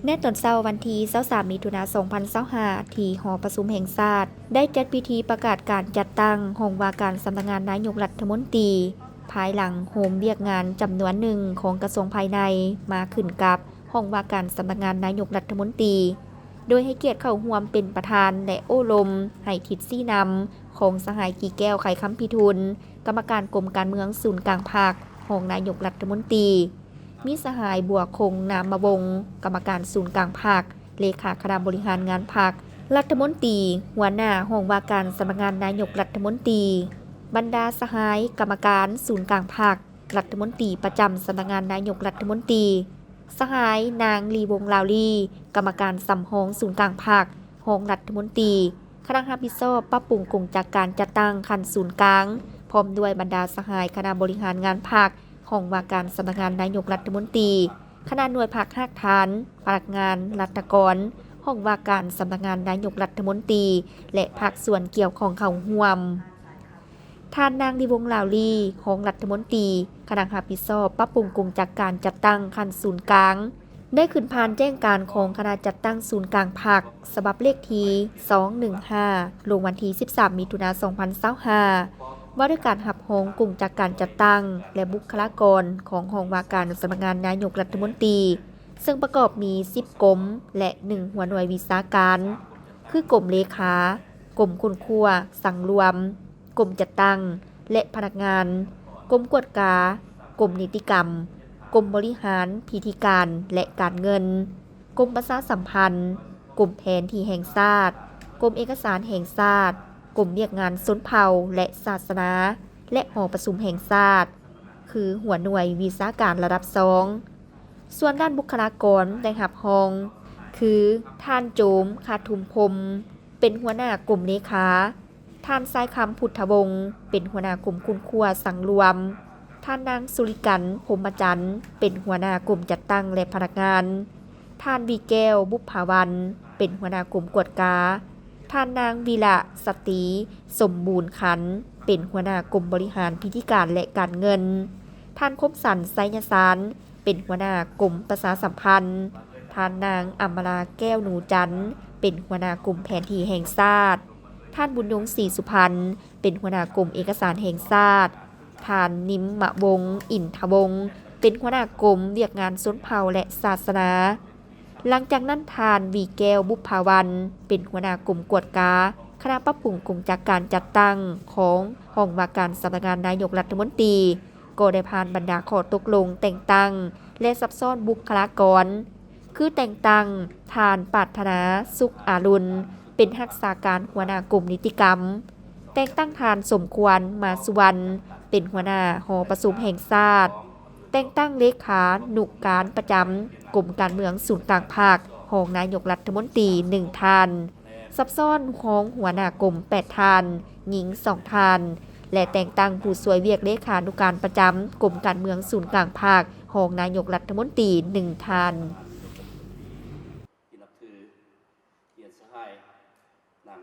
ໃນຕອນເຊົ້າວັນທີຊາວສາມ ມິຖຸນາ ສອງພັນຊາວຫ້າ ທີ່ຫໍປະຊຸມແຫ່ງຊາດ ໄດ້ຈັດພິທີປະກາດການຈັດຕັ້ງຫ້ອງວ່າການສຳນັກງານນາຍົກລັດຖະມົນຕີ ພາຍຫຼັງໂຮມວຽກງານຈຳນວນໜຶ່ງຂອງກະຊວງພາຍໃນ ມາຂຶ້ນກັບຫ້ອງວ່າການສຳນັກງານນາຍົກລັດຖະມົນຕີ ໂດຍໃຫ້ກຽດເຂົ້າຮ່ວມເປັນປະທານ ແລະ ໂອ້ລົມໃຫ້ທິດຊີ້ນຳຂອງສະຫາຍ ກີແກ້ວ ໄຂຄຳພິທູນ ກຳມະການກົມການເມືອງສູນກາງພັກ, ຮອງນາຍົກລັດຖະມົນຕີ, ມີສະຫາຍ ບົວຄົງ ນາມມະວົງ ກຳມະການສູນກາງພັກ, ເລຂາຄະນະບໍລິຫານງານພັກ, ລັດຖະມົນຕີ, ຫົວໜ້າຫ້ອງວ່າການສຳນັກງານນາຍົກລັດຖະມົນຕີ, ບັນດາສະຫາຍກຳມະການສູນກາງພັກ, ລັດຖະມົນຕີປະຈຳສຳນັກງານນາຍົກລັດຖະມົນຕີ, ສະຫາຍ ນາງ ລີວົງ ລາວລີ ກຳມະການສຳຮອງສູນກາງພັກ, ຮອງລັດຖະມົນຕີ, ຄະນະຮັບຜິດຊອບປັບປຸງກົງຈັກການຈັດຕັ້ງຂັ້ນສູນກາງ, ພ້ອມດ້ວຍບັນດາສະຫາຍຄະນະບໍລິຫານງານພັກ, ຫ້ອງວ່າການສຳນັກງານນາຍົກລັດຖະມົນຕີ, ຄະນະໜ່ວຍພັກຮາກຖານ, ພະນັກງານ, ລັດຖະກອນ, ຫ້ອງວ່າການສຳນັກງານນາຍົກລັດຖະມົນຕີ ແລະ ພາກສ່ວນກ່ຽວຂ້ອງເຂົ້າຮ່ວມ. ທ່ານນາງ ລີວົງ ລາວລີ ຮອງລັດຖະມົນຕີ ຄະນະຮັບຜິດຊອບປັບປຸງກົງຈັກການຈັດຕັ້ງຂັ້ນສູນກາງ ໄດ້ຂຶ້ນຜ່ານແຈ້ງການຂອງຄະນະຈັດຕັ້ງສູນກາງພັກ ສະບັບເລກທີສອງໜຶ່ງຫ້າ ລົງວັນທີສິບສາມ ມິຖຸນາ ສອງພັນຊາວຫ້າ ວ່າດ້ວຍການຮັບຮອງກົງຈັກການຈັດຕັ້ງ ແລະ ບຸກຄະລາກອນຂອງຫ້ອງວ່າການສຳນັກງານນາຍົກລັດຖະມົນຕີ ເຊິ່ງປະກອບມີສິບກົມ ແລະ ໜຶ່ງຫົວໜ່ວຍວິຊາການ ຄືກົມເລຂາ, ກົມຄົ້ນຄວ້າ, ສັງລວມ, ກົມຈັດຕັ້ງ ແລະ ພະນັກງານ, ກົມກວດກາ, ກົມນິຕິກຳ, ກົມບໍລິຫານ, ພິທີການ ແລະ ການເງິນ, ກົມປະຊາສຳພັນ, ກົມແຜນທີ່ແຫ່ງຊາດ, ກົມເອກະສານແຫ່ງຊາດ, ກົມວຽກງານຊົນເຜົ່າ ແລະ ສາສະໜາ ແລະ ຫໍປະຊຸມແຫ່ງຊາດ ຄືຫົວໜ່ວຍວິຊາການລະດັບສອງ. ສ່ວນດ້ານບຸກຄະລາກອນໄດ້ຮັບຮອງ ຄື ທ່ານ ໂຈມ ຄາທຸມພົມ ເປັນຫົວໜ້າກົມເລຂາ, ທ່ານ ຊາຍຄຳ ພຸດທະວົງ ເປັນຫົວໜ້າກົມຄົ້ນຄວ້າສັງລວມ, ທ່ານ ນາງ ສຸລິກັນ ພົມມະຈັນ ເປັນຫົວໜ້າກົມຈັດຕັ້ງ ແລະ ພະນັກງານ, ທ່ານ ວີແກ້ວ ບຸບຜາວັນ ເປັນຫົວໜ້າກົມກວດກາ, ທ່ານ ນາງ ວິລະສະຕີ ສົມບູນຂັນ ເປັນຫົວໜ້າກົມບໍລິຫານພິທີການ ແລະ ການເງິນ, ທ່ານ ຄົມສັນ ໄຊຍະສານ ເປັນຫົວໜ້າກົມປະຊາສຳພັນ, ທ່ານນາງ ອຳມາລາ ແກ້ວໜູຈັນ ເປັນຫົວໜ້າກົມແຜນທີ່ແຫ່ງຊາດ, ທ່ານ ບຸນຍົງ ສີສຸພັນ ເປັນຫົວໜ້າກົມເອກະສານແຫ່ງຊາດ, ທ່ານ ນິມມະວົງ ອິນທະວົງ ເປັນຫົວໜ້າກົມວຽກງານຊົນເຜົ່າ ແລະ ສາສະໜາ. ຫຼັງຈາກນັ້ນ ທ່ານ ວີແກ້ວ ບຸບຜາວັນ ເປັນຫົວໜ້າກົມກວດກາຄະນະປັບປຸງກົງຈັກການຈັດຕັ້ງຂອງຫ້ອງວ່າການສຳນັກງານນາຍົກລັດຖະມົນຕີ ກໍໄດ້ຜ່ານບັນດາຂໍ້ຕົກລົງແຕ່ງຕັ້ງ ແລະ ສັບຊ້ອນບຸກຄະລາກອນ ຄືແຕ່ງຕັ້ງທ່ານ ປາດຖະໜາ ສຸກອາລຸນ ເປັນຮັກສາການຫົວໜ້າກົມນິຕິກຳ, ແຕ່ງຕັ້ງທ່ານ ສົມຄວນ ມາສຸວັນ ເປັນຫົວໜ້າຫໍປະຊຸມແຫ່ງຊາດ, ແຕ່ງຕັ້ງເລຂານຸການປະຈຳກົມການເມືອງສູນກາງພັກ, ຮອງນາຍົກລັດຖະມົນຕີ ໜຶ່ງທ່ານ, ສັບຊ້ອນຮອງຫົວໜ້າກົມ ແປດທ່ານ, ຍິງ ສອງທ່ານ ແລະ ແຕ່ງຕັ້ງຜູ້ຊ່ວຍວຽກເລຂານຸການປະຈຳກົມການເມືອງສູນກາງພັກ, ຮອງນາຍົກລັດຖະມົນຕີ ໜຶ່ງທ່ານ.